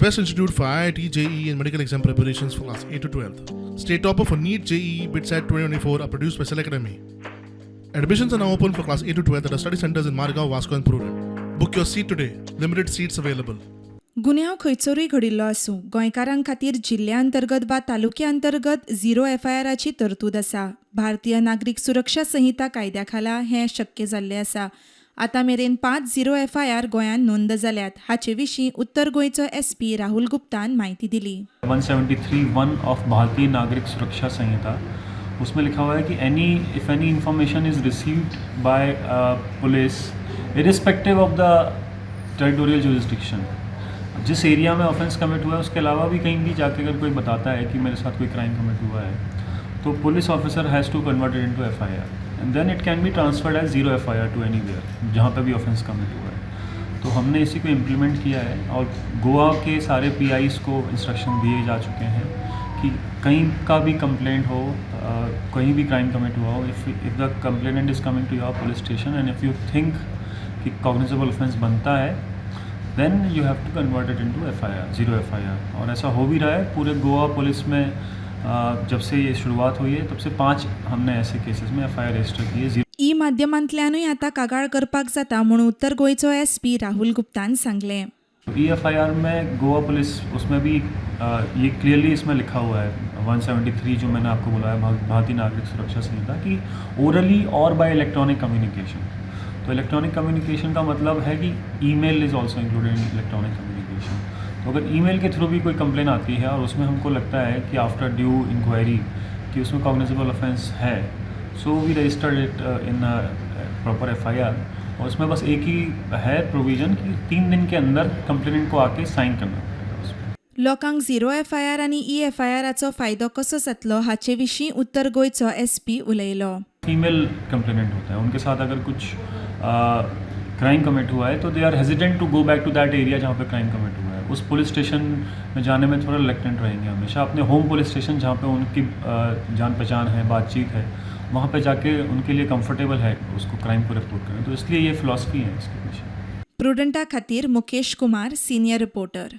best institute for IIT, JEE, and medical exam preparations for class 8 to 12. State topper for NEET, JEE, BITSAT 2024 are produced by Cell Academy. Admissions are now open for class 8 to 12 at our study centers in Margao, Vasco, and Prudent. Book your seat today. Limited seats available. गुन्यांव खंयसरूय घडिल्लो आसूं, गोंयकारां खातीर जिल्ल्या अंतर्गत वा तालुक्या अंतर्गत झिरो एफआयआराची तरतूद आसा. भारतीय नागरीक सुरक्षा संहिता कायद्या खाला हें शक्य जाल्लें आसा. आतां मेरेन पांच झिरो एफआयआर गोंयांत नोंद जाल्यात. हाचे विशीं उत्तर गोंयचो एसपी राहुल गुप्तान म्हायती दिली. 173(1) ऑफ भारतीय नागरिक सुरक्षा संहिता, उसमें लिखा हुआ है कि any if any information is received by police, irrespective of the territorial jurisdiction, जिस एरिया में ऑफेंस कमिट हुआ है उसके अलावा भी कहीं भी जाके अगर कोई बताता है कि मेरे साथ कोई क्राइम कमिट हुआ है, तो police officer has to convert it into FIR and then it can be transferred as zero FIR to anywhere जहाँ पे भी ऑफेंस कमिट हुआ है. तो हमने इसी को इम्प्लीमेंट किया है और गोवा के सारे पीआईज को इंस्ट्रक्शन दिए जा चुके हैं कि कहीं का भी कंप्लेंट हो, कहीं भी क्राइम कमिट हुआ हो, if the complainant is coming to your police station and if you think कि कॉग्निजेबल ऑफेंस बनता है, then you have to convert it into FIR, zero FIR. और ऐसा हो भी रहा है. पूरे गोवा पुलिस में जब से ये शुरुआत हुई है, तब से पाँच हमने ऐसे केसेस में एफआईआर रजिस्टर किए जीरो. ई माध्यमांतल्यानूय आतां कागाळ करपाक जाता म्हूण उत्तर गोंयचो एसपी राहुल गुप्तान सांगलें. ई एफआईआर में गोवा पुलिस, उसमें भी ये क्लियरली इसमें लिखा हुआ है, 173 जो मैंने आपको बोला है, भारतीय नागरिक सुरक्षा संहिता की, ओरली और बाय इलेक्ट्रॉनिक कम्युनिकेशन. तो इलेक्ट्रॉनिक कम्युनिकेशन का मतलब है कि email is also included in electronic communication. तो अगर ईमेल के थ्रू भी कोई कंप्लेन आती है और उसमें हमको लगता है कि आफ्टर ड्यू इंक्वायरी कि उसमें कॉग्निजेबल ऑफेंस है, so we registered it in proper FIR. और उसमें बस एक ही है प्रोविज़न कि 3 दिन के अंदर कंप्लेनेंट को आके साइन करना पड़ेगा उसमें. लोकांक झिरो एफआयआर आनी ई एफआयआराचो फायदो कसो जातलो हाचे विशीं उत्तर गोंयचो एसपी उलयलो. फीमेल कंप्लेनेंट होता है, उनके साथ अगर कुछ क्राइम कमिट हुआ है तो they are hesitant to go back to that area जहाँ पे क्राइम कमिट हुआ है. उस पुलिस स्टेशन में जाने में थोड़ा रिलेक्टेंट रहेंगे. हमेशा अपने होम पुलिस स्टेशन, जहाँ पे उनकी जान पहचान है, बातचीत है, वहाँ पे जाके उनके लिए कंफर्टेबल है उसको क्राइम को रिपोर्ट करना. तो इसलिए ये फिलॉसफी है इसके पीछे. प्रुडंटा खातीर मुकेश कुमार, सिनियर रिपोर्टर.